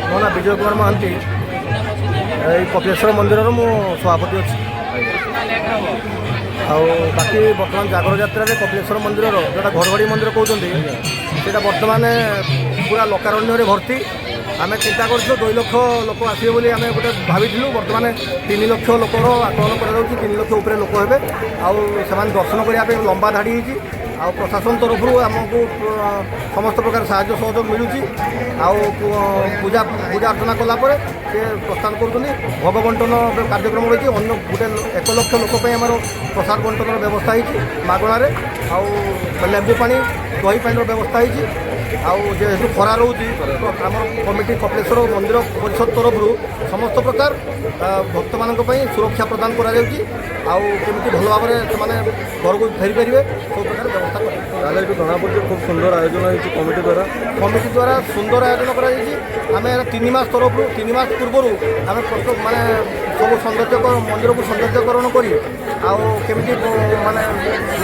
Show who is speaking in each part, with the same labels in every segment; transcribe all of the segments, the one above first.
Speaker 1: ମୋ ନାଁ ବିଜୟ କୁମାର ମହାନ୍ତି। ଏଇ କପିଳେଶ୍ୱର ମନ୍ଦିରର ମୁଁ ସଭାପତି ଅଛି। ଆଉ ବାକି ବର୍ତ୍ତମାନ ଜାଗର ଯାତ୍ରାରେ କପିଳେଶ୍ୱର ମନ୍ଦିରର ଯେଉଁଟା ଘଡ଼ଘଡ଼ି ମନ୍ଦିର କହୁଛନ୍ତି, ସେଇଟା ବର୍ତ୍ତମାନ ପୁରା ଲୋକାରଣ୍ୟରେ ଭର୍ତ୍ତି। ଆମେ ଚିନ୍ତା କରିଥିଲୁ 2 ଲକ୍ଷ ଲୋକ ଆସିବେ ବୋଲି ଆମେ ଗୋଟେ ଭାବିଥିଲୁ। ବର୍ତ୍ତମାନ 3 ଲକ୍ଷ ଲୋକର ଆକଳନ କରାଯାଉଛି। 3 ଲକ୍ଷ ଉପରେ ଲୋକ ହେବେ ଆଉ ସେମାନେ ଦର୍ଶନ କରିବା ପାଇଁ ଲମ୍ବା ଧାଡ଼ି ହେଇଛି। ଆଉ ପ୍ରଶାସନ ତରଫରୁ ଆମକୁ ସମସ୍ତ ପ୍ରକାର ସାହାଯ୍ୟ ସହଯୋଗ ମିଳୁଛି। ଆଉ ପୂଜା ଅର୍ଚ୍ଚନା କଲା ପରେ ସେ ପ୍ରସ୍ଥାନ କରୁଛନ୍ତି। ଭୋଗ ବଣ୍ଟନ କାର୍ଯ୍ୟକ୍ରମ ରହିଛି। ଅନ୍ୟ ଗୋଟେ 1 ଲକ୍ଷ ଲୋକ ପାଇଁ ଆମର ପ୍ରସାଦ ବଣ୍ଟନର ବ୍ୟବସ୍ଥା ହେଇଛି ମାଗଣାରେ। ଆଉ ଲେମ୍ବୁ ପାଣି, ଦହି ପାଣିର ବ୍ୟବସ୍ଥା ହେଇଛି। ଆଉ ଯେହେତୁ ଖରା ରହୁଛି, ତ ଆମର କମିଟି, କପିଳେଶ୍ୱର ମନ୍ଦିର ପରିଷଦ ତରଫରୁ ସମସ୍ତ ପ୍ରକାର ଭକ୍ତମାନଙ୍କ ପାଇଁ ସୁରକ୍ଷା ପ୍ରଦାନ କରାଯାଉଛି। ଆଉ କେମିତି ଭଲ ଭାବରେ ସେମାନେ ଘରକୁ ଫେରିପାରିବେ, ସବୁ ପ୍ରକାର ବ୍ୟବସ୍ଥା କରାଯାଉଛି।
Speaker 2: ତାହେଲେ ଏଠୁ ଜଣାପଡ଼ୁଛି, ଖୁବ୍ ସୁନ୍ଦର ଆୟୋଜନ ହେଇଛି କମିଟି ଦ୍ୱାରା।
Speaker 1: କମିଟି ଦ୍ୱାରା ସୁନ୍ଦର ଆୟୋଜନ କରାଯାଇଛି। ଆମେ 3 ମାସ ତରଫରୁ, 3 ମାସ ପୂର୍ବରୁ ଆମେ ପ୍ରସ୍ତୁତ, ମାନେ ସବୁ ସୌନ୍ଦର୍ଯ୍ୟ ମନ୍ଦିରକୁ ସୌନ୍ଦର୍ଯ୍ୟକରଣ କରି ଆଉ କେମିତି ମାନେ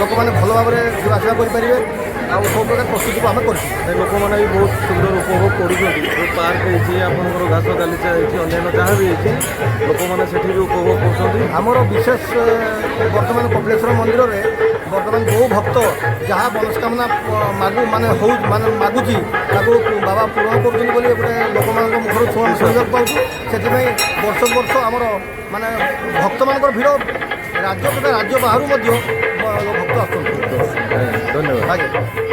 Speaker 1: ଲୋକମାନେ ଭଲ ଭାବରେ ଯିବା ଆସିବା କରିପାରିବେ ଆଉ ସବୁ ପ୍ରକାର ପ୍ରସ୍ତୁତିକୁ ଆମେ କରିଛୁ।
Speaker 2: ଏ ଲୋକମାନେ ବି ବହୁତ ସୁନ୍ଦର ଉପଭୋଗ କରୁଛନ୍ତି। ଯେଉଁ ପାର୍କ ହେଇଛି ଆପଣଙ୍କର, ଘାସ ଗାଲିଚା ହେଇଛି, ଅନ୍ୟାନ୍ୟ ଯାହା ବି ହେଇଛି, ଲୋକମାନେ ସେଠି ବି ଉପଭୋଗ କରୁଛନ୍ତି।
Speaker 1: ଆମର ବିଶେଷ ବର୍ତ୍ତମାନ କପିଳେଶ୍ୱର ମନ୍ଦିରରେ ବର୍ତ୍ତମାନ ଯେଉଁ ଭକ୍ତ ଯାହା ମନସ୍କାମନା ମାଗୁ ମାନେ ହଉ ମାନେ ମାଗୁଛି, ତାକୁ ବାବା ପୂରଣ କରୁଛନ୍ତି ବୋଲି ଗୋଟେ ଲୋକମାନଙ୍କ ମୁଖରୁ ଶୁଣିବାକୁ ପାଉଛୁ। ସେଥିପାଇଁ ବର୍ଷକୁ ବର୍ଷ ଆମର ମାନେ ଭକ୍ତମାନଙ୍କର ଭିଡ଼, ରାଜ୍ୟ ତଥା ରାଜ୍ୟ ବାହାରୁ ମଧ୍ୟ ଭକ୍ତ ଆସୁଛନ୍ତି।
Speaker 2: ଧନ୍ୟବାଦ।
Speaker 1: ଆଜ୍ଞା।